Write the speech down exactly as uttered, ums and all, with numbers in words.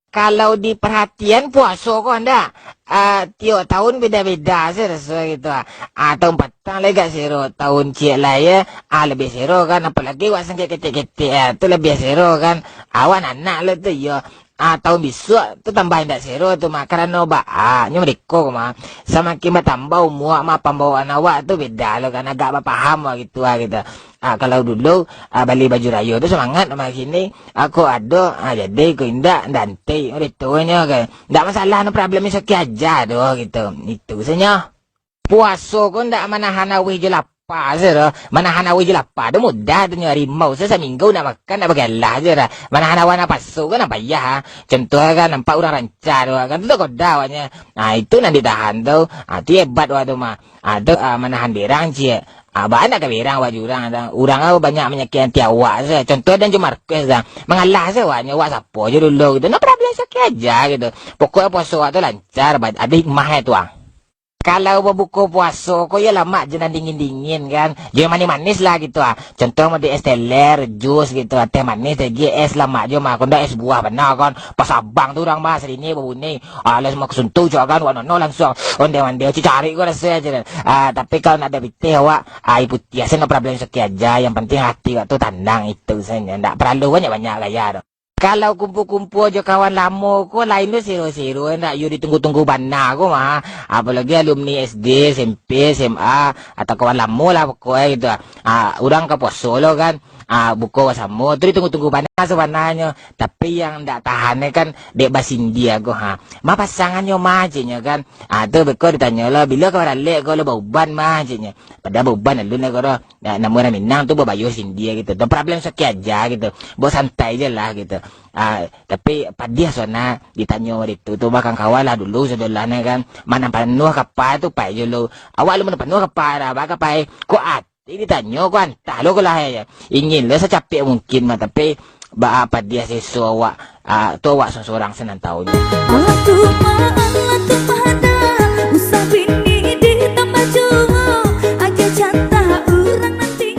Kalau diparhatian puaso ko ndak, ah, tiok tahun beda-beda se raso gitu, ah. Ah, tahun patang lai agak sero, tahun ciek lai, ah, labiah sero kan, apolagi wak sangkek ketek-ketek, ah, tu labiah sero kan. Awan anak lo tu, iyo. Ah, tahun bisuak tu tambah indak sero tu mah, karano baa, nyo mereko ko mah. Samakin batambah umua mah, pambawaan awak tu beda lo kan, agak bapaham wak gitu, ah, gitu. Ah, kalau dulu, ah, bali baju rayo tu samangat mah, kini, ah, kok ado, ah, jadi, kok indak, nanti, udah tu nyo kan. Ndak masalah, no problem, is okay aja tu, gitu. Itu sajo. Puaso ko ndak manahan auih jo lapa se doh. Manahan auih jo lapa tu mudah tu nyo, rimau se saminggu ndak makan, ndak bagalah se doh. Manahan awa napasu ko nan payah, ah. Contoh kan, nampak urang ranca tu, kan tu tagoda awaknyo. Ah, itu nan ditahan tu. Ah, tu hebat awak tu mah. Ah, tu, ah, manahan berang ciek. Ah, baa ndak ka berang awak jo urang tu. Urang tu banyak manyakik ati awak se. Contoh dan jo Marquez tu. Mangalah se awaknyo, awak sapo jo dulu gitu. No problem, is okay aja gitu. Pokoknyo puaso awak tu lancar, ba-, ado hikmahnyo tu, ah. Kalau babuko puaso ko, yo lamak jo nan dingin-dingin kan. Jo nan manis-manis lah gitu, ah. Contoh mode es teler, jus gitu, ah. Teh manis, teh gi, es lamak jo mah. Kok ndak es buah bana kan. Pas abang tu urang mah, sirine babunyi. Alah, samo kasuntu cak kan, wak nono langsuang ondeh-ondeh, cari ko raso aja. Ah, tapi kalau nak ada pitih awak, aia putiah se no problem, is okay aja. Yang penting hati awak tu tanang, itu sajo. Ndak paralu banyak-banyak gaya tu. Kalau kumpua-kumpua jo kawan lamo ko, lain tu sero-sero, ndak yo ditunggu-tunggu bana ko mah. Apolagi alumni S D, S M P, S M A, atau kawan lamo lah pokoknyo gitu. Ah, urang ka puaso lo kan. Ah, buko basamo, tu ditunggu-tunggu bana sabananyo. Tapi yang ndak tahan ni kan, dek basindia ko, ha. Ma pasangannyo ma, ceknyo kan. Ah, tu beko ditanyo lo, "Bilo ka baralek ko lo, bauban ma?" ceknyo. Padahal bauban alun lai ko doh. Nah, namuah urang Minang tu babayuah sindia gitu. No problem, is okay aja gitu. Bawa santai je lah gitu. Ah, tapi padiah suah nak ditanyo ditu tu, bahkan kawan lah dulu sadolah ni kan. Mana panuah kapa tu pai jo lo. Awak lo mana panuah kapa dah, baa ka pai. Kok ati ditanyo ko antah lo ko lah ya. Ingin lo sacapek mungkin mah, tapi baa padiah seso awak, ah, tu awak sorang-sorang se nan tahu nyo. Alah tu mah, alah